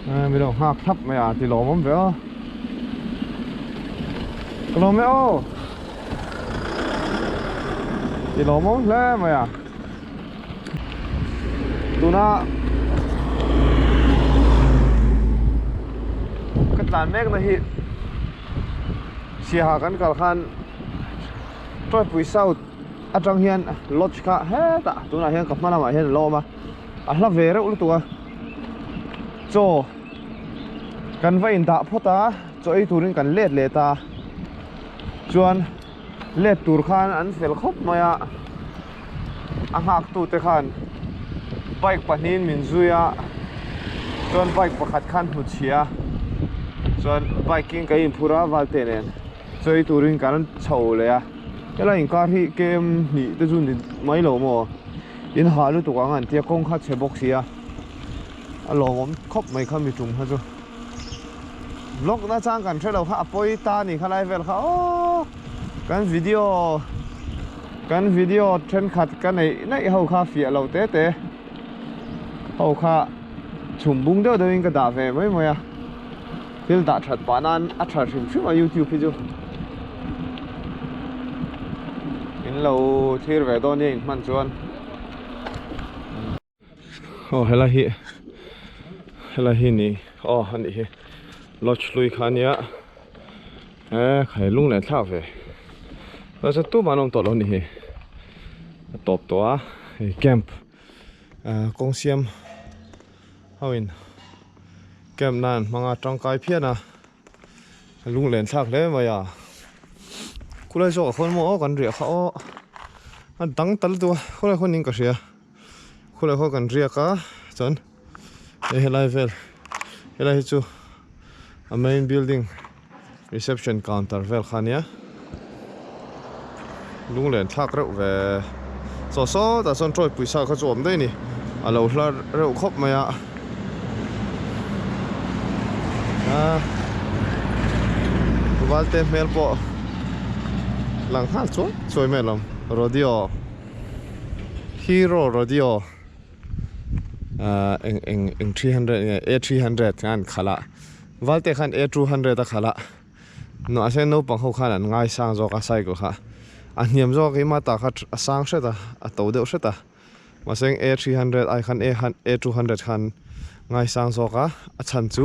Min lo nghak thlap mai a ti lawm awm ve aw. Ka lawm e aw. Ti lawm awm hle mai a. Tuna ka tlan mek na hi Siaha kan kal khan Tawipui South atang hian lodge kha hetah tunah hian ka hma lamah hian a lo awm a a hla ve reuh lutuk a chaw kan va indah phawt a chaw ei turin kan let leh ta chuan let tur khan an fel khawp mai a a nghak tu te khan bike pahnihin min zui a chuan bike pakhat khan hmu chhia chuan bike in ka inphur a valte nen chaw ei turin kan chho leh a helai inkar hi kem hnih te chu ni mai lo maw in hah lutuk ang an tia kawng kha chhe bawk si a a lawmawm khawp mai kha mi tum kha chu vlog na chang kan hre lo kha a pawi ta ni kha lai vel kha aww kan video kan video thenkhat ka neih naih ho kha fiah lo te te ho kha chhum bung deuh deuh in ka dah ve mai mai a thil dah that pah nan a tha hrim hrim a youtube hi chu in lo thlir ve dawn nia in hman chuan. Aw helai hi helai hi ni aw a nih hi lodge hlui kha ania e khai lung leh thlak ve nasa tumah an awm tawh lo a nih hi a tawp tawh a hei camp ah kawng siam ho in camp nan hmang a tangkai phian a lung len thlak hle mai a khulai zawk ah khawn maw aw kan riah kha aw a dang tal deuh a khulai khawn in ka hria khulai khaw kan riak a chuan hei helai vel helai hi chu a main building reception counter vel kha ania lung len thlak reuh ve saw sawtah sawn tawih pawisa kha chu a awm daih a ni a lo hla reuh khawp mai a a valte hmel pawh lang nghal chuai chuai mai alawm rodeo hero rodeo ah eng eng eng 300 nge a 300 khan khalh a valte khan a 200 a khalh a. Mahse naupang ho khan an ngaisang zawk a cycle kha a hniam zawk a keimah tah kha a sang hret a a to deuh hret a mahse a 300 ai khan a 200 khan ngaisang zawk a a chhan chu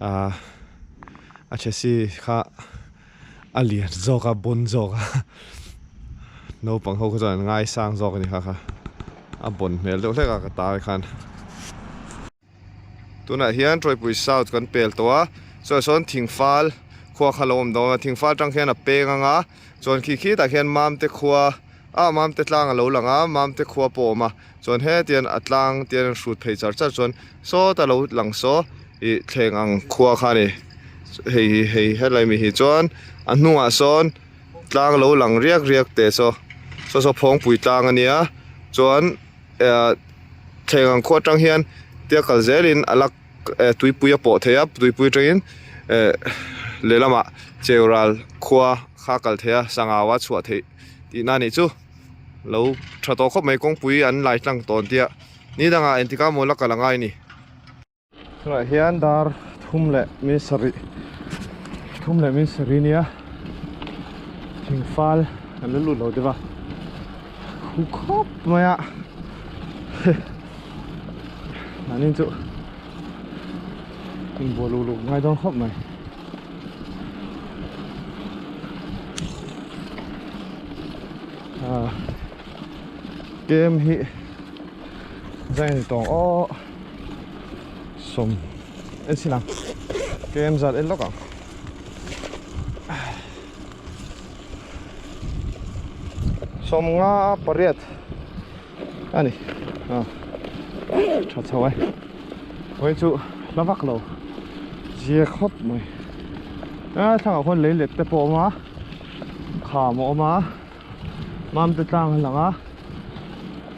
ahh a chassis kha a lian zawk a bawn zawk a naupang ho kha chuan an ngaisang zawk a ni kha kha a bawn hmel deuh hlek a ka ta ai khan. Tunah hian Tawipui South kan pel tawh a, chuan sawn Thingfal khua kha lo awm dawn a, Thingfal atang khian a peng ang a, chuan khi khitah khian Mamte khua ah Mamte tlang a lo lang a, Mamte khua pawh a awm a, chuan hetian a tlang te an hrut phei char char chuan sawta lo lang saw ih thleng ang khua kha a ni, hei hi hei helai mi hi chuan a hnungah sawn tlang lo lang riak riak teh saw saw saw Phawngpui tlang a nia chuan. eh thleng ang khua atang hian tia kal zelin a lak eh tuipui a pawh thei a tuipui atangin eh lehlamah cheural khua kha a kal thei a sangau a chhuah theih tihna a nih chu lo tha tawh khawp mai kawngpui an lai tlang tawn tia ni dangah engtikah maw la kal angai a ni. Tunah hian dar thum leh mi sarih thum leh mi sarih nia thing fal an la lut lo deuh a khu khawp mai a mahni chu inbual luk luk ngai dawn khawp mai. Kem hi zai ni tawng aw. Sawm en sin ang kem zat en lawk ang sawm nga pariat a ni a tha chho e vawi chu hla vak lo zia khawp mai a thlangah khuan lei let te pawh a awm a kham a awm a Mamte tlang a lang a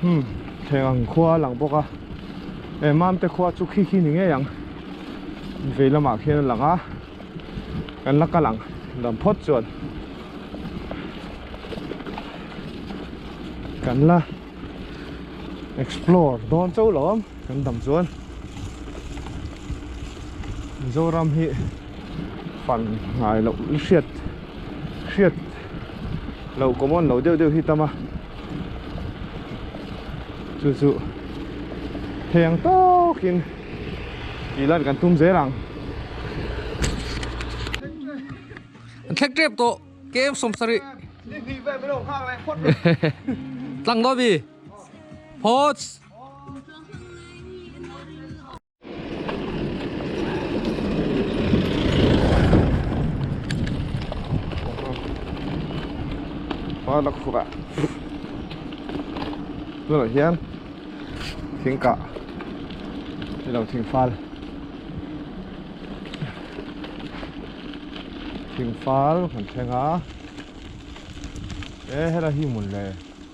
hmm thleng ang khua a lang bawk a e Mamte khua chu khi khi ni ngei ang vei lamah khian a lang a kan la kal ang dam phawt chuan kan la explore dawn chauh lo ang kan dam chuan. Mizoram hi fan ngai loh hriat hriat loh common lo deuh deuh hi tam a chu chu thei ang tawkin tih lan kan tum zel ang. An thlek tep tawh kem sawmsarih. Tlang dawn mi Pots. Ba la khur ah tunah hian thing kah ni lo thing fal thing fal kan thleng a e helai hi hmun le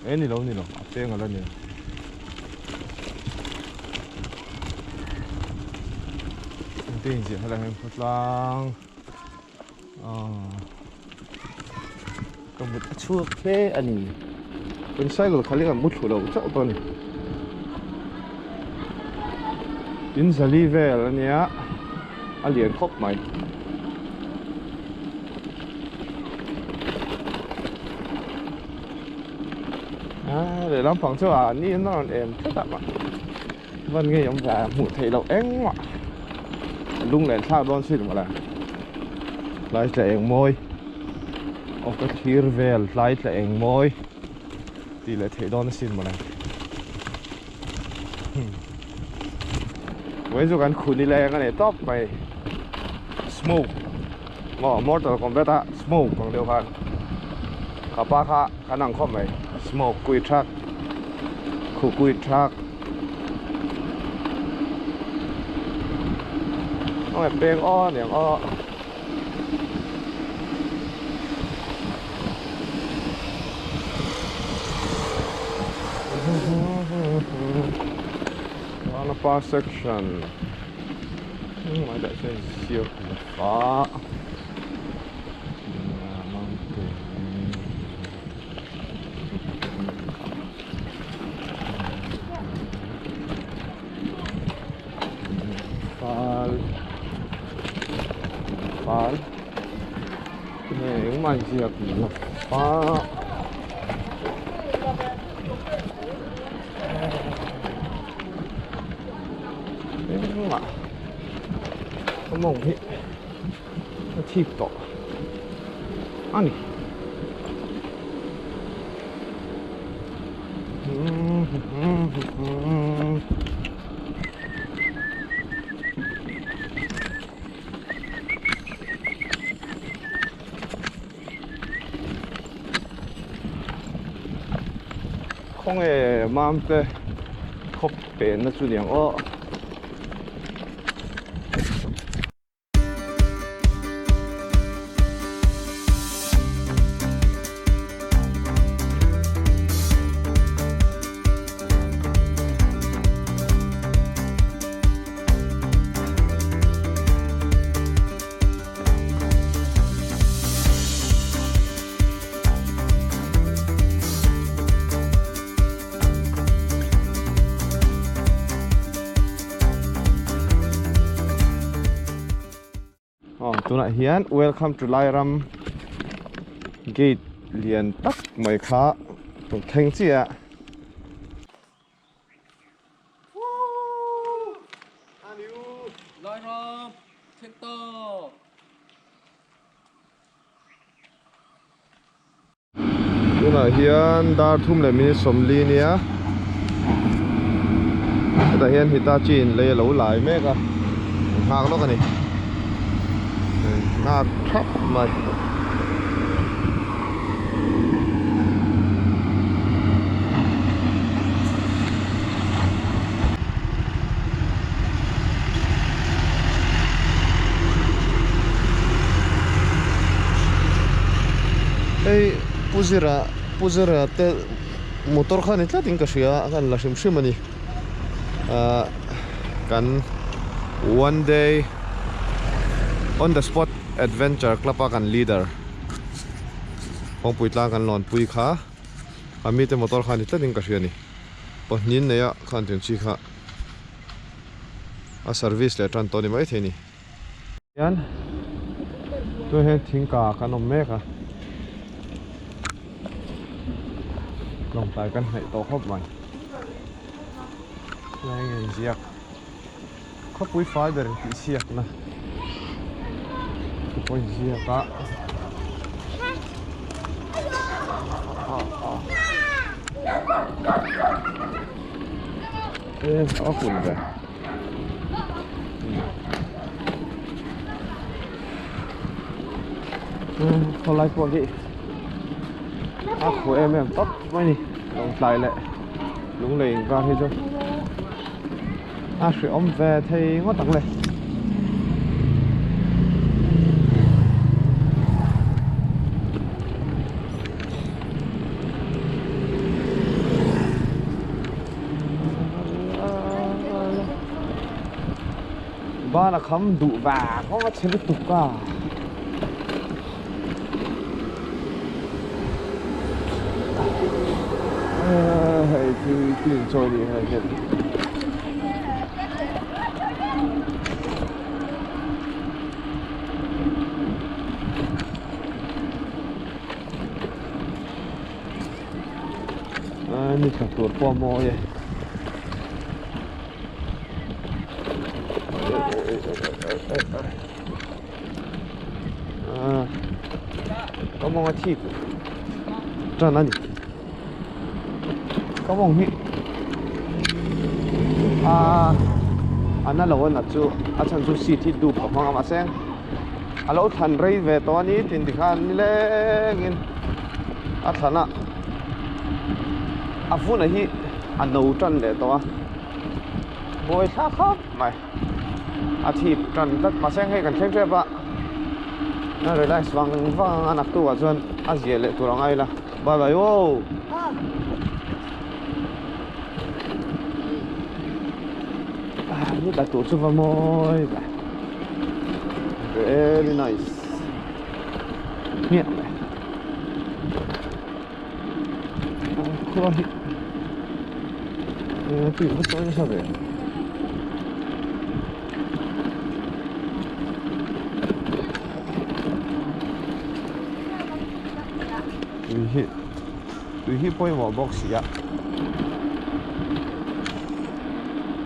E ni lo ni lo a peng ala ni engte inziah helai hian khawtlang ah ka mut a chhuak hle a ni kan cycle khalh hi kan mu thlu lo chauh tawh a ni in zali vel a nia a lian khawp mai. A lehlam pang chu a ni in a rawn em tlat a mah van ngei awm ve a hmuh theih loh engmah a lung leh thlak dawn sin mawle tlai tla eng mawi aw ka thlir vel tlai tla eng mawi tih leh theih dawn asin mawle vawiin chu kan khun ila eng a nei tawp mai smoke maw mortal kombat a smoke ang deuh khan ka pa kha kan ang khawp mai smoke kui thak khu kui thak eng peng aw aniang aw. Vanapa section mai dah chuan ziak a Fal fal nge engmah ziak lo a engmah ka mawng hi a thip tawh a ni. Khawnge mamte khawp penna chu niang aw. Aw tunah hian welcome to Lairam gate lian tak mai kha rawn thleng chiah a. Lairam thleng ta. Tunah hian dar thum leh minute sawmli nia hetah hian Hitachi in lei a lo lai mek a nghak lawk a ni nghak thap mai. Hei Pu Zira Pu Zira te motor kha ni tlat in ka hria a kan la hrim hrim a ni ahh kan one day on the spot adventure club a kan leader kawngpui tlang kan lawn pui kha a mite motor kha ni tlat in ka hria a ni pahnih nei a khan tiang chi kha a service leh tan tawh a ni maithei a ni. Hian tunah hian thingka kan awm mek a lawngtlai kan hnaih tawh khawp mai helai nge inziak khawpui fai ber tih chhiatna te pawh inziak a e a hun ve. Khawlai pawh hi a khuh em em tawp mai a ni Lawngtlai leh Lunglei inkar hi chu a hrehawm ve thei ngawt ang le. Ban a kham duh vang vang a chhe lutuk a. Hei thil thil inchawi ni hei hian. A ni thla tur pawh a mawi e. Ka mawng a thik tan a ni. Ka mawng hi a a na lo a nat chu a chhan chu seat hi dup ka hmang a mahse a lo thlan rei ve tawh a ni tin tikhan nilengin a thlan a a vun hi a no tan leh tawh a buai thlak khawp mai a thip tan tlat mahse hei kan thleng tep a a relax vang vang a naktuk ah chuan a zia leh tur a ngai la bye bye aw ni tla tur chu va mawi ve very nice hmiah mai. Khua hi tui va sawi nasa ve. Tui hi tui hi pawimawh bawk si a.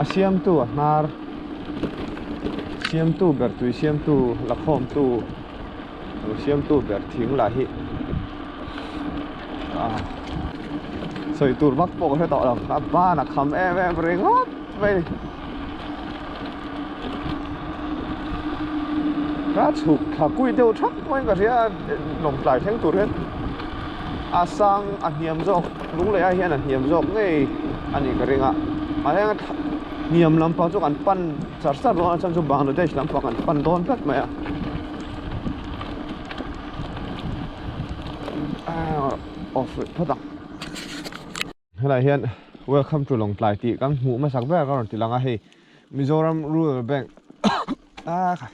A siamtu a hnar siamtu ber tui siamtu la khawmtu. Lo siamtu ber thing lah hi ah sawi tur vak pawh ka hre tawh lo a ban a kham em em ringawt mai a ni ka chhuk thla kui deuh thak maiin ka hria a lawngtlai thleng tur hian a sang a hniam zawk lunglei ah hian a hniam zawk ngei a nih ka ring a mahse hniam lampang chu kan pan char char dawn a chuan chu Bangladesh lampang kan pan dawn tlat mai a. Off rih phawt ang helai hian welcome to Lawngtlai tih kan hmuh hmasak ber ka rawn ti lang a hei Mizoram Rural Bank a kha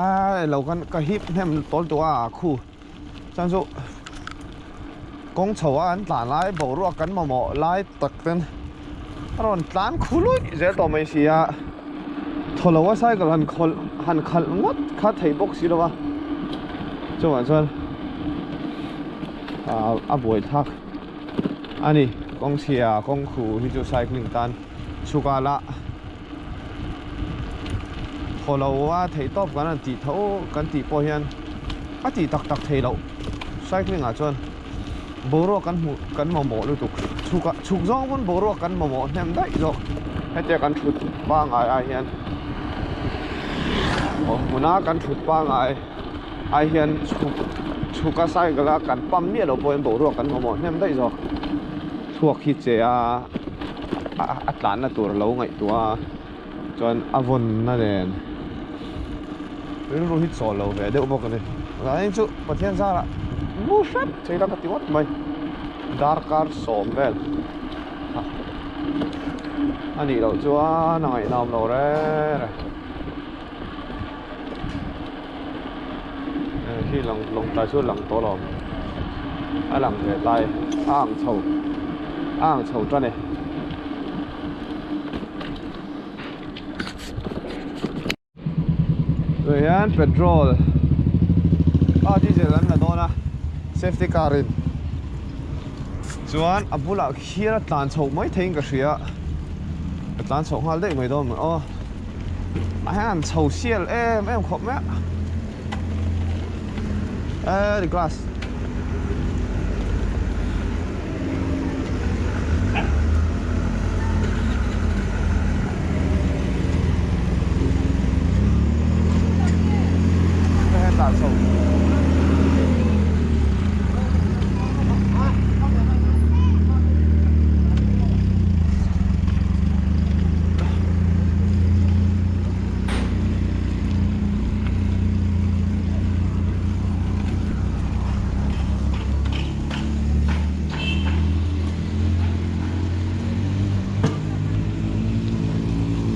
a elo kan ka hip hnem tawl tawh a khu chuan chu kawng chho a an tlan lai boruak kan mamawh lai tak ten a rawn tlan khu luih zel tawh mai si a. Thaw lo a cycle han khawlh han khalh ngawt kha theih bawk si lo a chungah chuan ah a buai thlak a ni kawng chhia kawng khu hi chu cycling tan chhuk ah lah thaw lo a theih tawp kan han tih tho kan tih pawh hian a tih tak tak theih loh cycling ah chuan boruak kan hmuh kan mamawh lutuk chhuk ah chhuk zawng pawn boruak kan mamawh hnem daih zawk hetia kan thut pangai ai hian aw hmuna kan thut pangai ai hian chhuk chhuk a cycle a kan pump miah loh pawhin boruak kan mamawh hnem daih zawk thluak hi che a a tlanna tur lo ngaihtuah a chuan a vawnna nen rilru hi chawl lo ve deuh bawk a ni zanin chu Pathian zarah mu hrep thei la ka ti ngawt mai darkar sawm vel a nih loh chuan a ngaihnawm lo reng reng hei hi lawngtlai chu a lang tawh lo a lang ve ta e a ang chho a ang chho tan e. Tunah hian petrol ah diesel an la dawn a safety car in chuan a bulah khian a tlan chhoh mai theiin ka hria a tlan chhoh nghal daih mai dawn maw aw ah hian an chho sial em em khawp mai a eh the glass.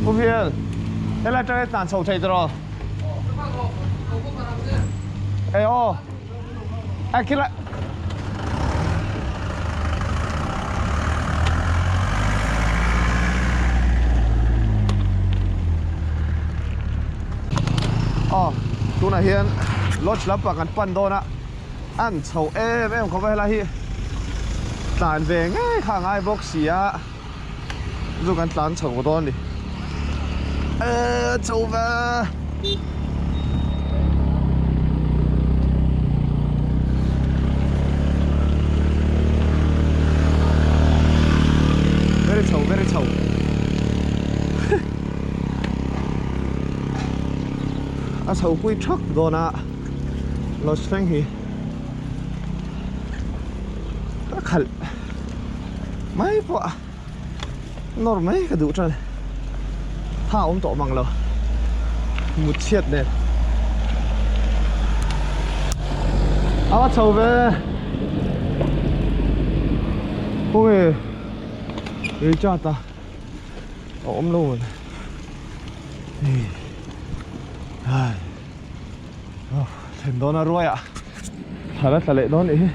Pu Hill, helai atang hian tlan chho thei tawh Ê aw, a khilai Aw, tunah hian lodge lampang kan pan dawn a. An chho em em khawp a helai hi tlan ve ngei kha a ngai bawk si a chu kan tlan chho dawn a ni eee chho ve very chho very chho a chho pui thak dawn a. Lo thleng hi ka khalh mai pawh a nawr mai ka duh tan tha awm tawh mang lo mut chhiat nen a va chho ve khawnge Richard a a awm lo mawn hei ai. Thlen dawn a ruai ah thla la tla leh dawn nih hi.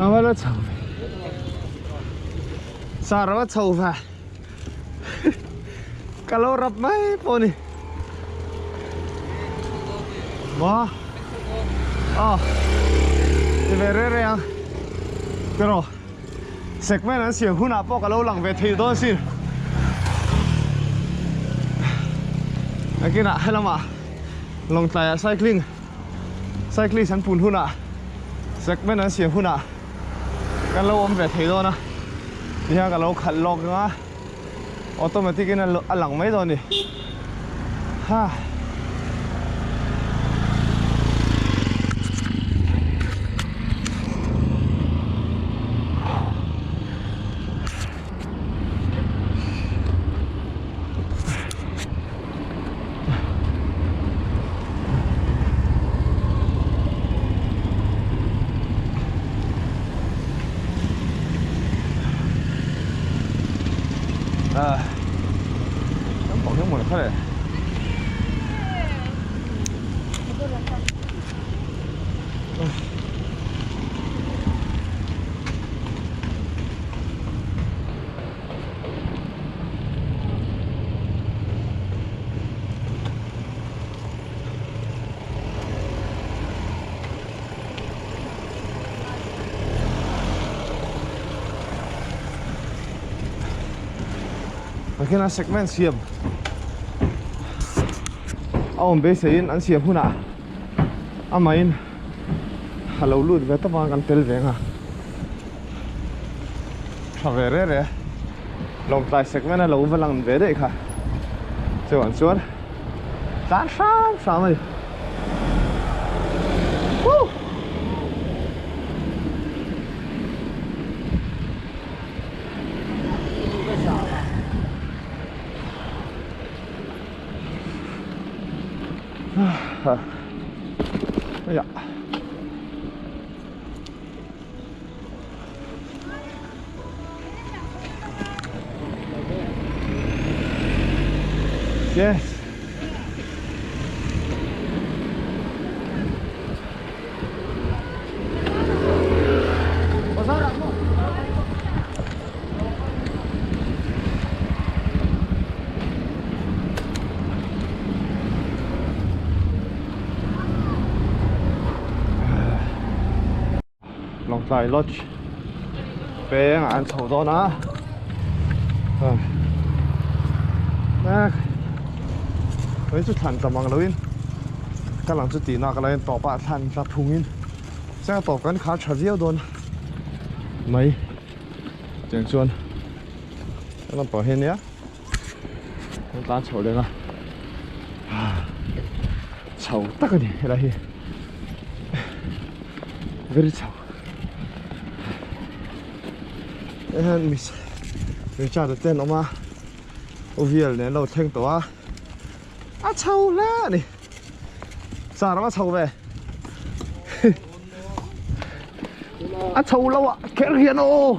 A va la chho ve sar a va chho ve ka lo rap mai pawh a ni maw aw ti ve reng reng ang tiraw segment an siam hunah pawh ka lo lang ve thei dawn sin nakinah helamah lawngtlaiah cycling cyclist an pun hunah segment an siam hunah kan lo awm ve thei dawn a tihian ka lo khalh lawk ang a automatic in a lang mai dawn a ni ha. Takina segment siam a awm beiseiin an siam hunah amahin a lo lut ve tawp a kan tel ve ang a tha ve reh reh lawngtlai segment a lo va lang ve daih kha chuan chuan tlan hram hram a ni Woo! Ha Aiah. Yes. Lawngtlai Lodge peng ah an chho dawn a hei chu thlan tla mang loin ka lang chu tih nak alaiin tawp ah thlan tla phung in chiang tawp kan khar tha viau dawn mai cheng chuan kan rawn tawh hi ania kan tlan chho leng a chho tak a ni helai hi very chho hei hian Richard a te an awm a Uvial nen an lo thleng tawh a a chho hle a ni car a chho ve a chho lo ah kher hian aw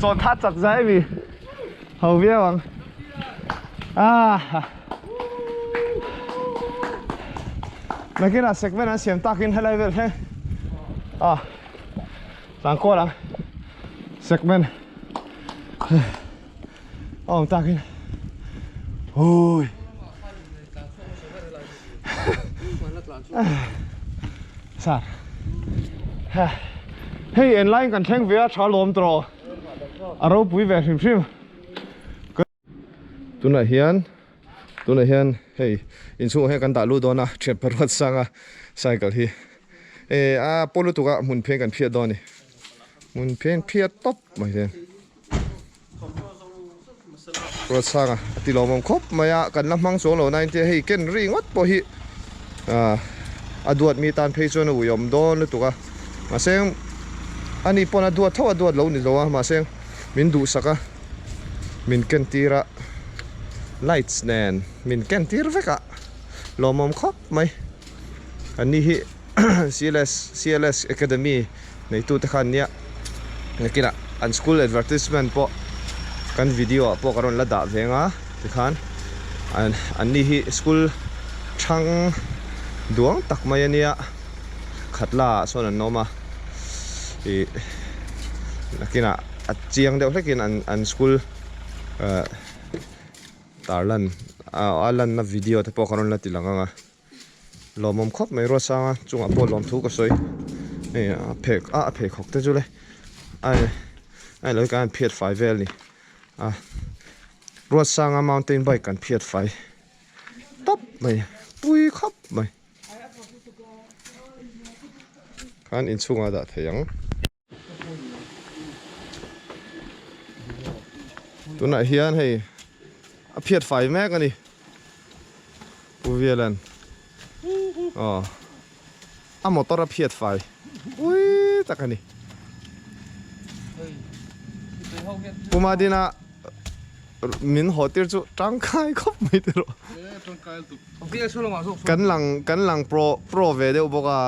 chawn tha chak zai mi ho viau ang ah nakinah segment an siam takin helai vel thleng ah tlang kual ang segment a awm takin ui sar hei en laiin kan thleng ve a tha lawm tawh a ropui ve hrim hrim tunah hian tunah hian hei inchhungah hian kan dah lut dawn a thian paruat sanga cycle hi eh a paw lutuk a hmun pheng kan phiat dawn a ni hmun pheng phiat tawp mai hian. Ruatsanga a ti lawmawm khawp mai a kan la hmang chuang lo nain tia hei ken ri ngawt pawh hi ah a duat mi tan phei chuan a uiawm dawn lutuk a mahse ani pawn a duat tho a duat lo ni lo a mahse min duhsak a min ken tir a lights nen min ken tir vek a lawmawm khawp mai ani hi CLS CLS Academy neitu te khan nia nakinah an school advertisement pawh kan video ah pawh ka rawn la dah ve ang a tikhan an anni hi school thang duang tak mai ania khatla ah sawn an awm a ih nakinah a chiang deuh hlekin an an school ah tarlan a lanna video te pawh ka rawn la ti lang ang a. Lawmawm khawp mai Ruatsanga chungah pawh lawm thu ka sawi hei a phek a a pheikhawk te chu le a a lo kan phiat fai vel a ni a Ruatsanga mountain bike kan phiat fai tawp mai pui khawp mai khan inchhungah a dah thei ang. Tunah hian hei a phiat fai mek a ni Pu Vialan aw a motor a phiat fai ui tak a ni Pu Madina min haw tir chu tangkai khawp mai te rawh kan lang kan lang pro pro ve deuh bawk a.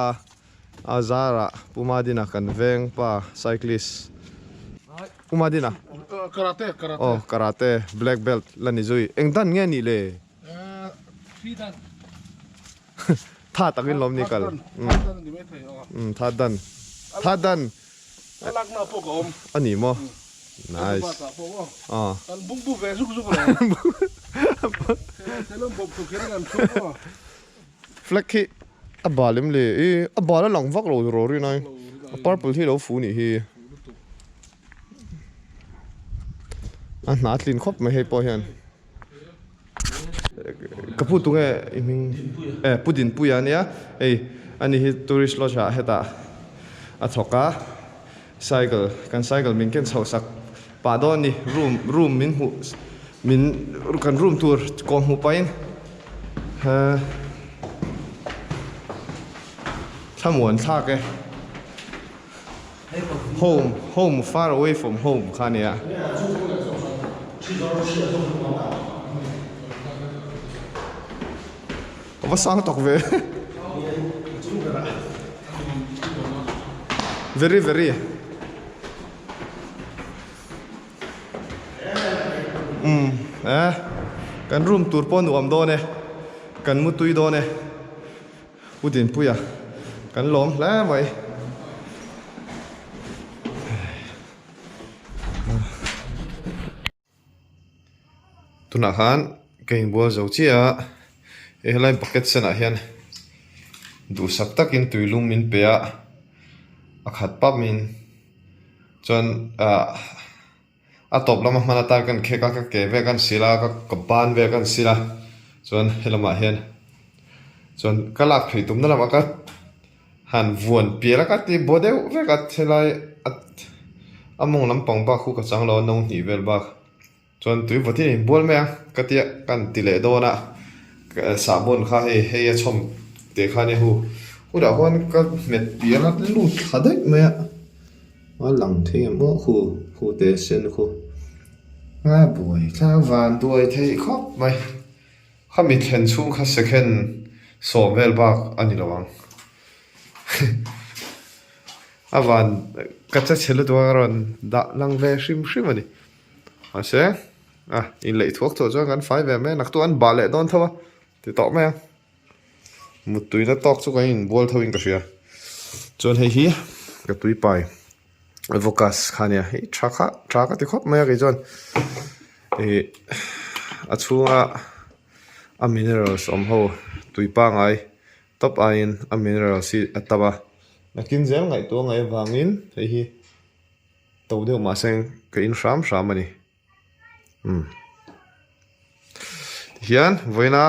A zarah Pu Madina kan veng pa cyclist Pu Madina Karate karate Aw karate black belt la ni zui eng dan nge nih le Three dan Tha takin lawm ni kal Tha dan ni mai thei aw Tha dan Tha dan A lakna pawh ka awm A ni maw Nice Aw Kan bung bu ve zuk zuk lo Thil an bawp thuk hian an thu maw Flag hi a bal em le i a bal a lang vak lo rawh rin ai a purple hi lo fu nih hi a hna tlin khawp mai hei pawh hian ka pu tunge i hming e pu Dinpuia ania hei ani hi tourist lodge ah hetah a thawk a cycle kan cycle min ken chhoh sak pah dawn a ni room room min hmuh min kan room tur kawh hmuh pahin he thlamuan thlak e home home far away from home kha a nia. A va sang tak ve. Very very. Umm eh kan room tur pawh nuam dawn e kan mu tui dawn e Pu Dinpuia kan lawm hle mai. Tunah khan ka inbual zo chiah a hei helai bucket senah hian duhsak takin tuilum min pe a a khat pap in chuan ah a tawp lama hman atan kan khek a ka ke vel kan sil a ka ban vel kan sil a chuan helamah hian chuan ka lak phei tumna lamah ka han vuan pial a ka ti baw deuh vek a helai a mawng lampang bak khu ka chang lo a no hnih vel bak chuan tui vawt hi a inbual mai a ka tia ka han ti leh dawn a sahbawn kha hei hei a chhawm teh kha nia hu hunah khuan ka hmet pial a lut thla daih mai a a lang thei ang maw khu khu te sen khu a buai thlak van duai theih khawp mai. Khami thlen chhung kha second sawm vel bak a ni lo ang. A van ka che chhe lutuk a ka rawn dah lang ve hrim hrim a ni. Mahse a inleih thuak thuak chuan kan fai ve mai a, naktuk an bah leh dawn tho a ti tawh mai a. Muttuina tawk chu kan inbual tho in ka hria. Chuan hei hi ka tuipai Vocus kha nia hei tha kha tha ka ti khawp mai a kei chuan ih a chhunga a minerals awm ho tui pangai tawp aiin a minerals hi a tam a nakin zel ngaihtuah ngaih avangin hei hi to deuh mahse ka in hram hram a ni umm tihian vawiina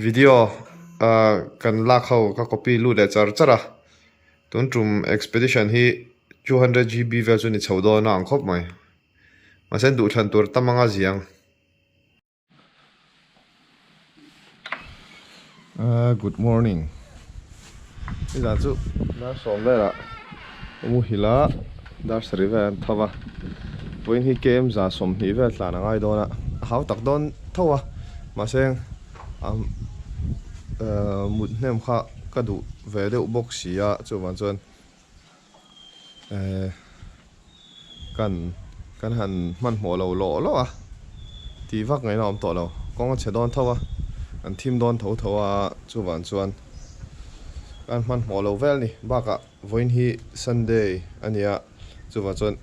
video ah kan lak ho ka copy lut leh char char a. Tun tum expedition hi 200 GB vel chu ni chho dawn a ang khawp mai. Mahse duhthlan tur tam anga ziang. Ahh good morning. Nizan chu dar sawm velah ka muhil a, dar sarih velah an tho va. Vawiin hi KM 120 vel tlan a ngai dawn a, a hau tak dawn tho a. Mahse ahh mut hnem kha ka duh ve deuh bawk si a chuvang chuan ehh kan kan han hmanhmawh lo lawh lawh a tih vak ngaihna a awm tawh lo kawng a chhe dawn tho a an thim dawn tho tho a chuvang chuan kan hmanhmawh lo vel a ni bakah vawiin hi Sunday a ni a chuvang chuan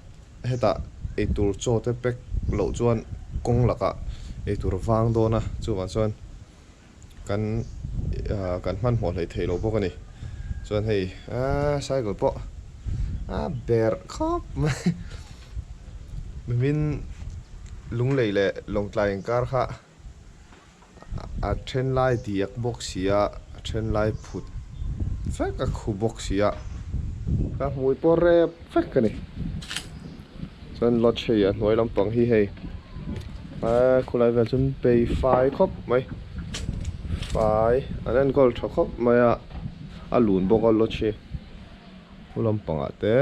hetah eitur chaw te pack loh chuan kawng lakah eitur vang dawn a chuvang chuan. Kan kan hmanhmawh hleih theih loh bawk a ni. Chuan hei aaa cycle pawh a berh khawp mai. Mimin Lunglei leh Lawngtlai inkar kha a then lai diak bawk si a, a then lai phut vek a khu bawk si a. Ka hmui pawh rep vek a ni. Chuan lodge hei a hnuai lampang hi hei aaa khulai vel chu bei fai khawp mai fai an enkawl tha khawp mai a a lun bawk a lodge hi khu lampangah te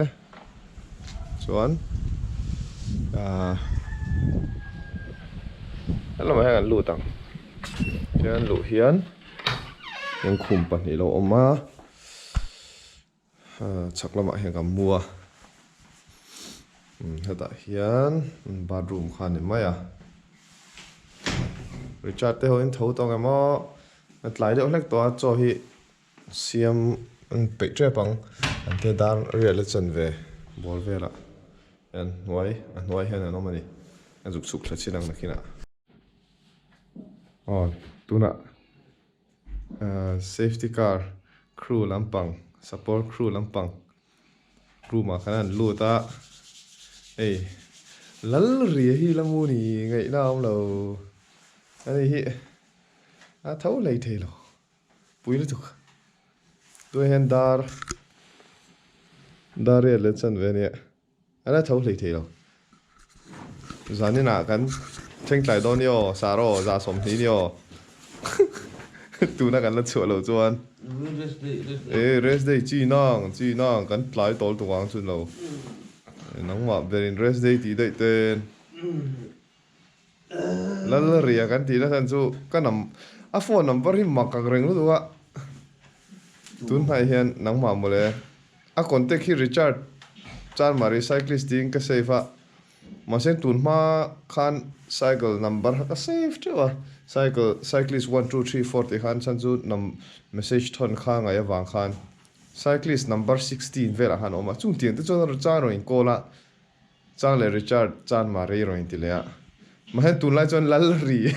chuan aaa helamah hian an lut ang tichuan luh hian khum pahnih a lo awm a. Chhak lamah hian kan mu a, hetah hian bathroom kha a ni mai a, Richard te ho in tho tawh ang em aw, a tlai deuh hlek tawh a chaw hi siam an peih tep ang, an tia dar riah la chan ve ball velah hian hnuai a hnuai hian an awm a ni, a zuk chhuk thla chin ang nakinah. Aw tunah. Safety car crew lampang support crew lampang room ah khan an lut a hei lal ria hi la mu ni ngaihna a awm lo ani hi a tho hlei thei lo pui lutuk tunah hian dar dar riat leh chan ve ania. A la tho hlei thei lo. Zaninah kan thleng tlai dawn i aw, sar aw, za 20 ni aw. Tuna kan la chhuah loh chuan. E, rest day chi nang, chi nang, kan tlai tawl tuk ang chun lo. Nangmah berin rest day tih daih ten. Lal ria kan tih na chhan chu ka nam. A phone number hi mak ang reng lutuk a. Tun hnaih hian nangmah mawle. A contact hi Richard Chanmari cyclist tiin ka save a. Mahse tun hma khan cycle number kha ka save teuh a. Cycle cyclist one two three four tih khan chhan chu num message thawn kha ngaih avang khan cyclist number 16 velah khan a awm a. Chung tiang te chuan Richard rawn in call a. Chang leh Richard Chanmari rawn inti leh a, mahse tunlai chuan Lalri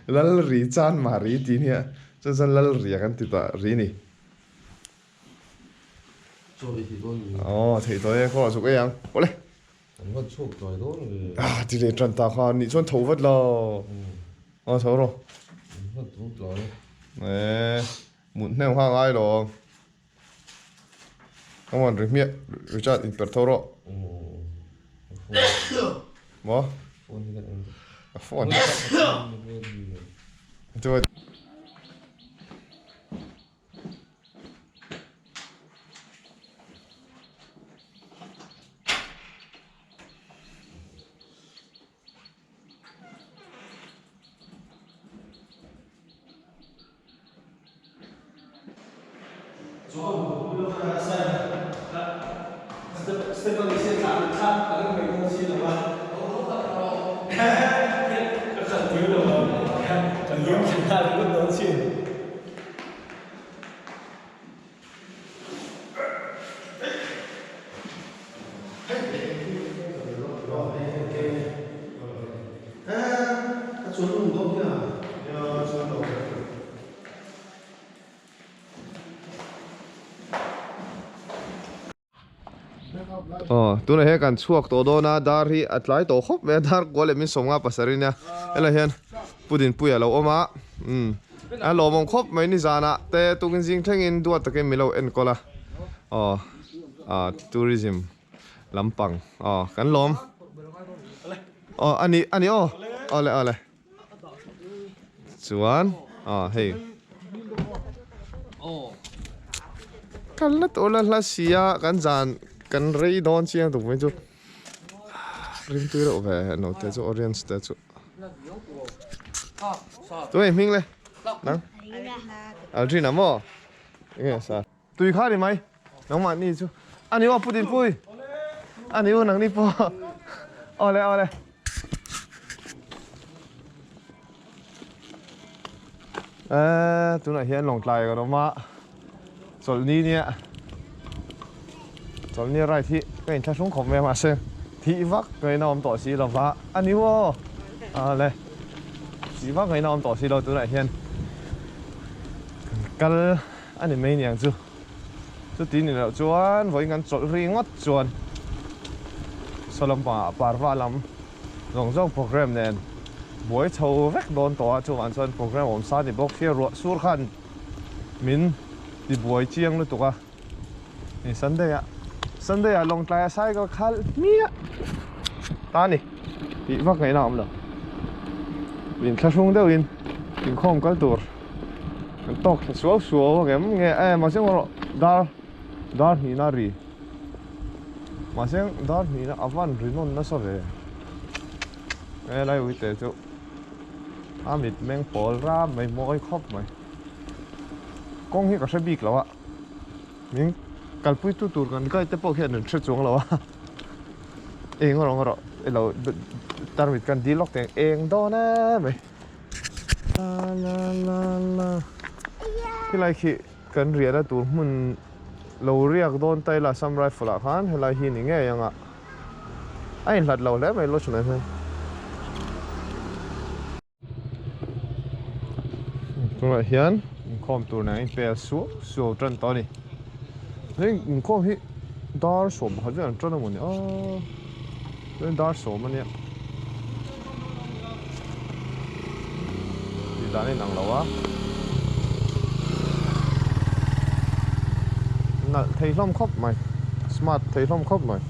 Lalri Chanmari tih nia chuan chuan Lalria kan ti ta ri ni. Chaw i thei dawn nge? Aw thei tawh e, khaw zuk ei ang. Awle. Kan va chhuak tlai dawn nge? Ah ti leh tan ta kha nih chuan tho vat lo. Aw tho rawh. Kan va tho tlai. Eh mut hnem kha ngai lo. Come on, ri hmiah, Richard in per tho rawh. Maw? A phone. Chuan. Aw tunah hian kan chhuak tawh dawn a dar hi a tlai tawh khawp mai a dar kual leh min sawmnga pasarih nia helai hian pudinpuia a lo awm a umm a lawmawm khawp mai nizanah te tukin zing thlengin duat takin min lo enkawl a aw ah tourism lampang aw kan lawm aw a ni a ni aw awle awle. Chuan aw hei kalna tur la hla si a kan zan kan rei dawn chiang tuk mai chu rimtui reuh ve no te chu orange te chu tunge hming le nang Aldrina maw enge sa tui kha ni mai nangmah ni chu ani aw Pu Dinpui ani u nangni pawh awle awle. Eee tunah hian Lawngtlai kan awm a chawlhni nia chawlhni ride hi ka inthlahrung khawp mai a mahse thih vak ngaihna awm tawh si lova a ni maw awle thih vak ngaihna awm tawh si lo tunah hian kan kal a ni mai niang chu chuti ni loh chuan vawiin kan chawlh ri ngawt chuan saw lampangah parva lam zawng zawng program nen buai chho vek dawn tawh a chuvang chuan program awm sa ni bawk sia ruah sur khan min ti buai chiang lutuk a ni Sunday ah Sunday ah Lawngtlai a cycle khalh hmiah ta ni tih vak ngaihna a awm lo inthlahrung deuhin inkhawm kal tur kan tawk thla suau suau ang em nge e mahse erawh dar dar hnihna ri mahse dar hnihna a van ri nawn nasa ve he lai uite chu a mit meng pawl ram mai mawi khawp mai kawng hi ka hre bik lo a min kalpui tu tur kan guide te pawh khian an hre chuang lo a eng erawh erawh ilo tarmit kan dil lawk teh eng dawn em mai. La la la la Helai khi kan riahna tur hmun lo riak dawn ta ila Assam Rifle ah khan helai hi ni ngei ang a a inhlat lo hle mai lodge nen hian. Tunah hian inkhawm tur nen a inpel suau suau tan tawh a ni. Hei inkhawm hi dar 11 vel an tan a mawni aaa. Chuan dar sawm a nia tih dan a inang lo a nalh thei hlawm khawp mai smart thei hlawm khawp mai.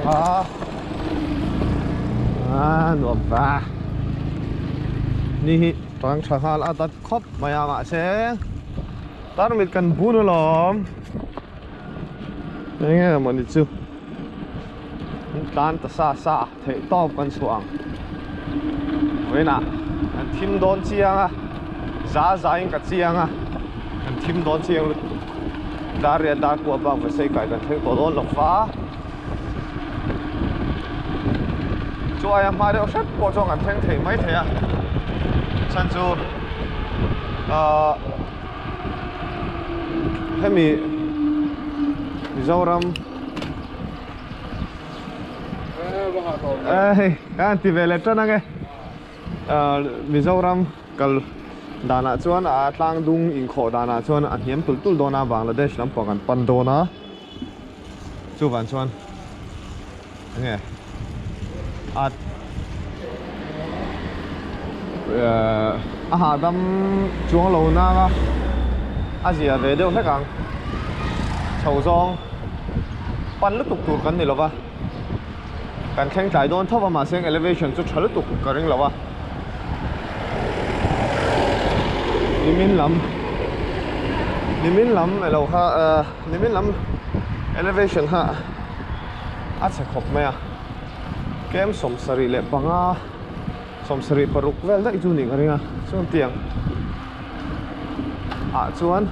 a a nuam va ni hi tang tha nghal a dat khawp mai a mahse tarmit kan bun alawm eng nge mawni chu an tlan ta sa sa theih tawp kan chhuah ang vawiinah kan thim dawn chiang a za za in ka chiang a kan thim dawn chiang lutuk dar riat dar kuah bak ve sei kai kan thleng tawh dawn lo va chu aia hma deuh hrep pawh chuan kan thleng thei mai thei a chhan chu ahh hemi Mizoram hei ka han ti ve leh tan ange ahh Mizoram kal danah chuan a tlang dung inkhawh danah chuan a hniam tul tul dawn a Bangladesh lampang an pan dawn a chuvang chuan enge a ehh a hahdam chuang lo nang a a zia ve deuh hlek ang chho zawng pan lutuk tur kan ni lo va kan thleng tlai dawn tho va mahse elevation chu tha lutuk ka ring lo a nimin lam nimin lam elo kha ehh nimin lam elevation kha a chhe khawp mai a kem 75 76 vel daih chu nih ka ring a chuan tiang ah chuan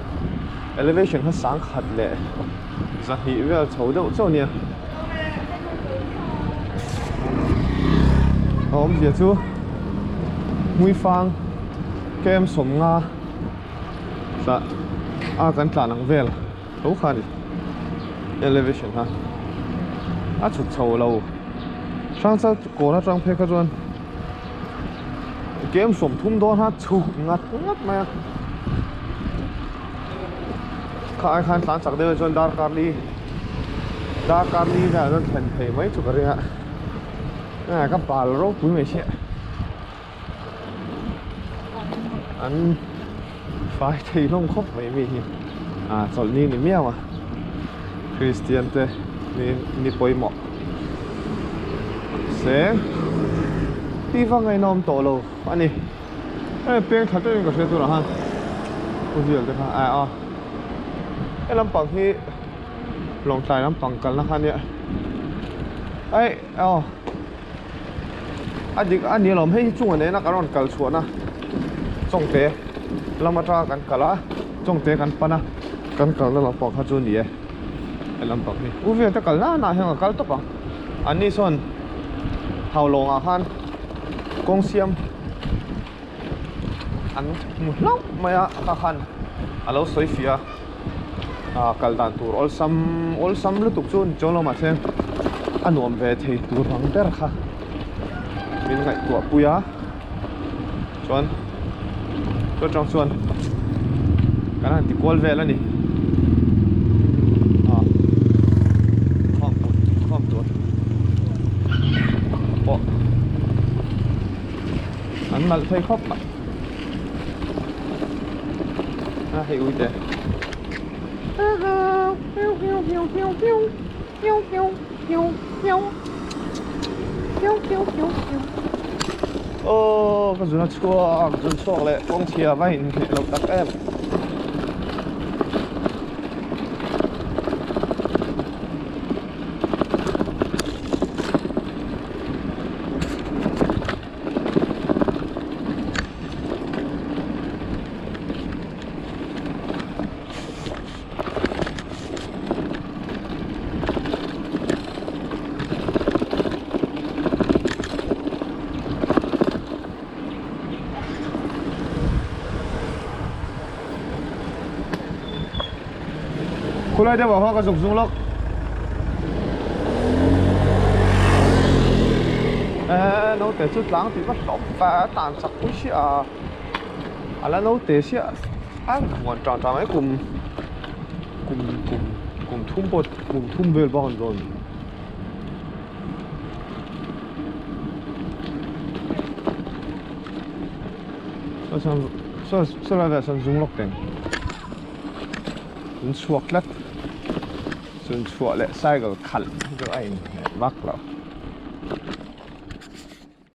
elevation kha sang khat leh zahnih vel chho deuh chauh a nia a awmzia chu hmuifang kem 50 tlah a kan tlan ang vel tho kha a ni elevation kha a chhuk chho lo hrangchal kawn atang phei kha chuan kem 30 dawn kha chhuk ngat ngat mai a kha ai khan tlan chak deuh chuan darkar li darkar li velah chuan thlen thei mai chu ka ring a ah ka bal ropui mai sia an fai thei hlawm khawp mai mi hi ah chawlhni ni miau a Christian te ni ni pawimawh se ti va ngainawm tawh lo a ni hei peng tha deuhin ka hria tunah khan khawvel te kha a he lampang hi lawngtlai lampang kalna kha ania aih aw. A dik a ni alawm hei hi chunga nena kan rawn kal chhuahna chawngte lam atanga kan kal a chawngte kan pan a kan kalna lampang kha chu a ni e he lampang hi u vel te kal nana hian ka kal tawp ang an ni sawn haulawngah khan kawng siam an hmu hlauh mai a kha khan a lo sawi fiah a ah kal dan tur awlsam awlsam lutuk chu ni chuang lo mahse a nuam ve thei tur ang ber kha min ngaihtuah pui a chuan chu atang chuan kan han ti kual vel a ni ah khawm khawm tur pawh. An nalh thei khawp mai a hei uite aw ka zun a chhuak zun chhuak leh kawng chhia va in hneh lo tak em. Khulai deuh ah khuan ka zuk zung lawk. Eee naute chu tlang tih va hlawm va a tlan chak pui sia a a la naute sia a muan tan tan mai kum kum kum kum thum pawh kum thum vel bak a ni dawn. Saw sawn saw saw lai velah sawn zung lawk teng. An chhuak tlat. Sun chhuah leh cycle khalh chu a inhmeh vak lo.